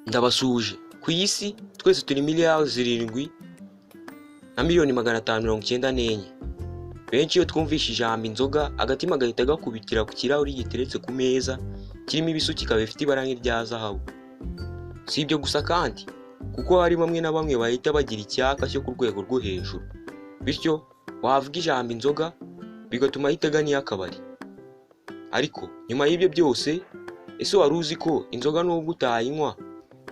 Ndabasuhuje. Ku isi twese turi 7,594,000,000. Benshi iyo twumvishe ijambo inzoga, agatima gahita gakubitira ku kirahuri giteretse ku meza kirimo ibisukika bifite ibara nk'irya zahabu. Si ibyo gusa kandi, kuko hari bamwe na bamwe bahita bagira icyaka cyo ku rwego rwo hejuru, bityo wavuga ijambo inzoga bigatuma ahita agana iy'akabari. Ariko nyuma y'ibyo byose, ese wari uzi ko inzoga nubwo utayinywa,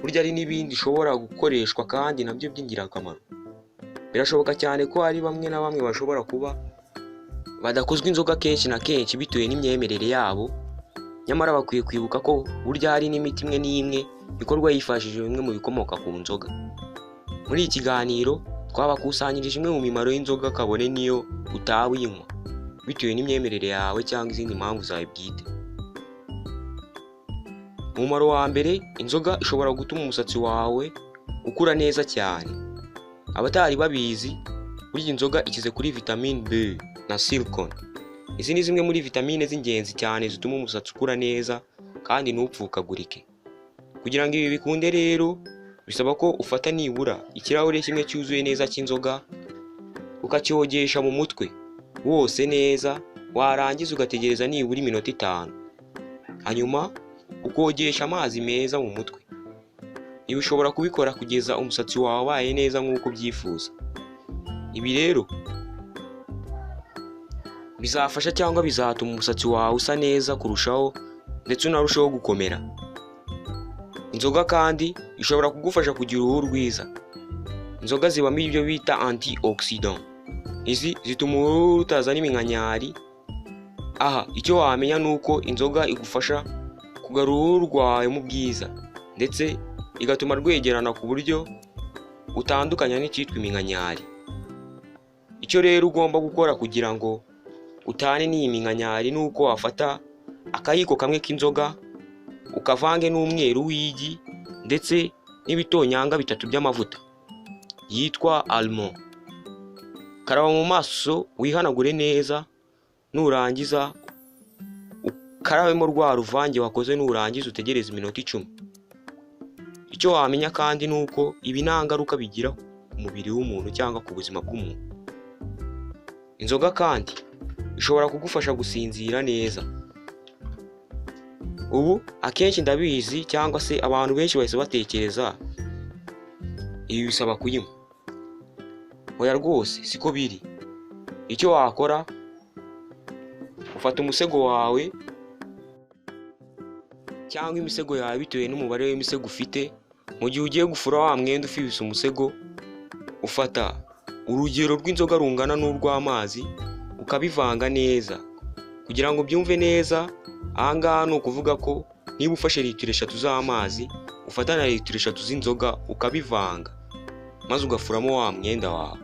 burya hari n'ibindi ishobora gukoreshwa kandi nabyo by'ingirakamaro? Birashoboka cyane ko hari bamwe na bamwe bashobora kuba badakozwa inzoga kenshi na kenshi bitewe n'imyemerere yabo, nyamara bakwiye kwibuka ko burya hari n'imiti imwe n'imwe ikorwa hifashishijwe bimwe mu bikomoka ku nzoga. Muri iki kiganiro twabakusanyirije imwe mu mimaro y'inzoga, kabone n'iyo utaba uyinywa bitewe n'imyemerere yawe cyangwa izindi mpamvu zawe bwite. Umumaro wa mbere, inzoga ishobora gutuma umusatsi wawe ukura neza cyane. Abatari babizi, burya inzoga ikize kuri vitamine B na silicon. Izi ni zimwe muri vitamine z'ingenzi cyane zituma umusatsi ukura neza kandi ntupfukagurike. Kugira ngo ibi bikunde rero, bisaba ko ufata nibura ikirahure kimwe cyuzuye neza cy'inzoga, ukacyogesha mu mutwe wose neza, warangiza ugategereza nibura iminota 5, hanyuma ukogesha amazi meza mu mutwe. Ibi ushobora kubikora kugeza umusatsi wawe wabaye neza nk'uko ubyifuza. Ibi rero bizafasha cyangwa bizatuma umusatsi wawe usa neza kurushaho, ndetse unarushaho gukomera. Inzoga kandi ishobora kugufasha kugira uruhu rwiza. Inzoga zibamo ibyo bita antioxidant. Izi zituma uruhu rutazana iminkanyari. Aha icyo wamenya ni uko inzoga igufasha kugarura uruhu rwawe mu bwiza, ndetse igatuma rwegerana ku buryo utandukanya n'icyitwa iminkanyari. Icyo rero ugomba gukora kugira ngo utane n'iyi minkanyari ni uko wafata akayiko kamwe k'inzoga, ukavange n'umweru w'igi ndetse n'ibitonyanga 3 by'amavuta yitwa almond. Karaba mu maso, wihanagure neza, nurangiza ukarabemo rwa ruvange wakoze, nurangiza utegereze iminota 10. Icyo wamenya kandi ni uko ibi nta ngaruka bigira ku mubiri w'umuntu cyangwa ku buzima bw'umuntu. Inzoga kandi ishobora kugufasha gusinzira neza. Ubu akenshi ndabizi, cyangwa se abantu benshi bahise batekereza ibi bisaba kuyinywa. Oya rwose siko biri. Icyo wakora, ufata umusego wawe cyangwa imisego yawe bitewe n'umubare w'imisego ufite. Mu gihe ugiye gufura wa mwenda ufibise umusego, ufata urugero rw'inzoga rungana n'urw'amazi, ukabivanga neza kugira ngo ubyumve neza. Aha ngaha ni ukuvuga ko niba ufashe litiro 3 z'amazi, ufata na litiro 3 z'inzoga, ukabivanga maze ugafuramo wa mwenda wawe.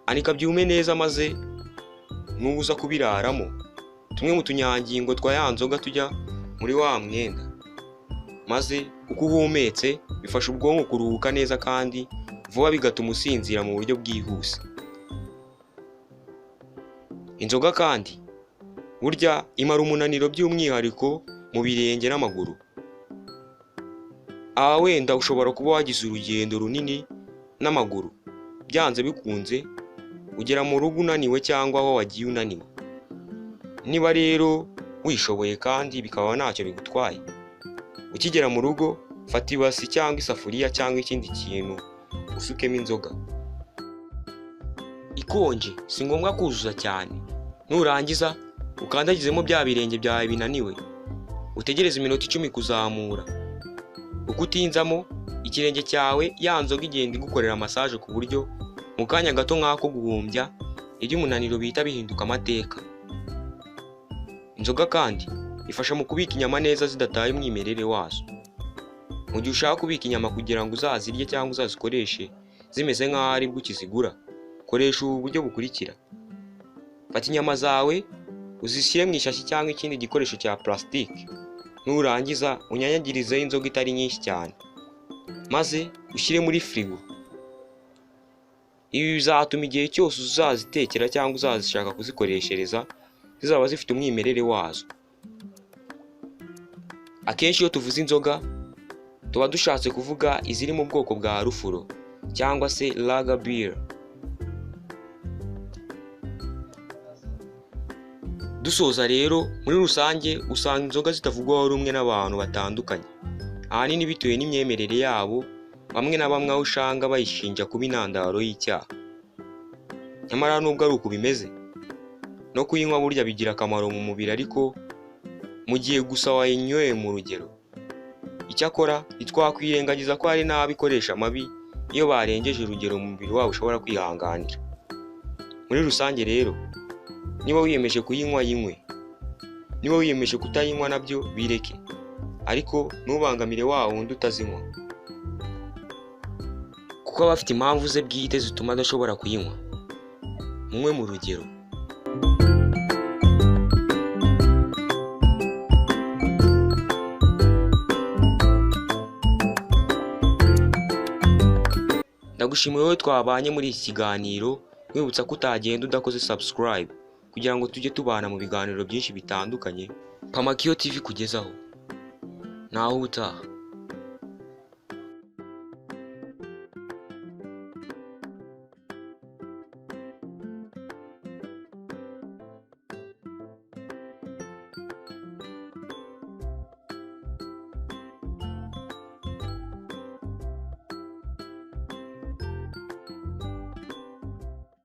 Anika byume neza, maze nuza kubiraramo, tumwe mu tunyangingo twa ya nzoga tujya muri wa mwenda, maze uko uhumetse bifasha ubwonko kuruhuka neza kandi vuba, bigatuma usinzira mu buryo bwihuse. Inzoga kandi burya imara umunaniro, by'umwihariko mu birenge n'amaguru. Aha wenda ushobora kuba wagize urugendo runini n'amaguru, byanze bikunze ugera mu rugo unaniwe cyangwa aho wagiye unaniwe. Niba rero wishoboye kandi bikaba ntacyo bigutwaye, ukigera mu rugo fata ibasi cyangwa isafuriya cyangwa ikindi kintu, usukemo inzoga ikonje, si ngombwa kuzuza cyane, nurangiza ukandagizemo bya birenge byawe binaniwe, utegereze iminota 10 kuzamura. Uko utinzamo ikirenge cyawe, ya nzoga igenda igukorera massage, ku buryo mu kanya gato nk'ako guhumbya iby'umunaniro bihita bihinduka amateka. Inzoga kandi ifasha mu kubika inyama neza zidataye umwimerere wazo. Mu gihe ushaka kubika inyama kugira ngo uzazirye cyangwa uzazikoreshe zimeze nk'aho aribwo ukizigura, koresha ubu buryo bukurikira: fata inyama zawe uzishyire mu ishashi cyangwa ikindi gikoresho cya plastique, nurangiza unyanyagirizeho inzoga itari nyinshi cyane, maze ushyire muri firigo. Ibi bizatuma igihe cyose uzazitekera cyangwa uzazishaka kuzikoreshereza zizaba zifite umwimerere wazo. Akenshi iyo tuvuze inzoga, Tuba dushatse kuvuga iziri mu bwoko bwa rufuro cyangwa se lager beer. Dusoza rero, muri rusange usanga inzoga zitavugwaho rumwe n'abantu batandukanye, ahanini bitewe n'imyemerere yabo, bamwe na bamwe aho usanga bayishinja kuba intandaro y'icyaha. Nyamara nubwo ari uku bimeze, no kuyinywa burya bigira akamaro mu mubiri ariko mu gihe gusa wayinyweye mu rugero. Icyakora ntitwakwirengagiza ko hari n'abikoresha amabi iyo barengeje urugero umubiri wabo ushobora kwihanganira. Muri rusange rero, niba wiyemeje kuyinywa yinywe, niba wiyemeje kutayinywa nabyo bireke, ariko ntubangamire wa wundi utazinywa, kuko aba afite impamvu ze bwite zituma adashobora kuyinywa. Munywe mu rugero. Ndagushimiye wowe twabanye muri iki kiganiro, nkwibutsa ko utagenda udakoze subscribe kugira ngo tujye tubana mu biganiro byinshi bitandukanye Pamakiyo TV kugezaho. Naho ubutaha.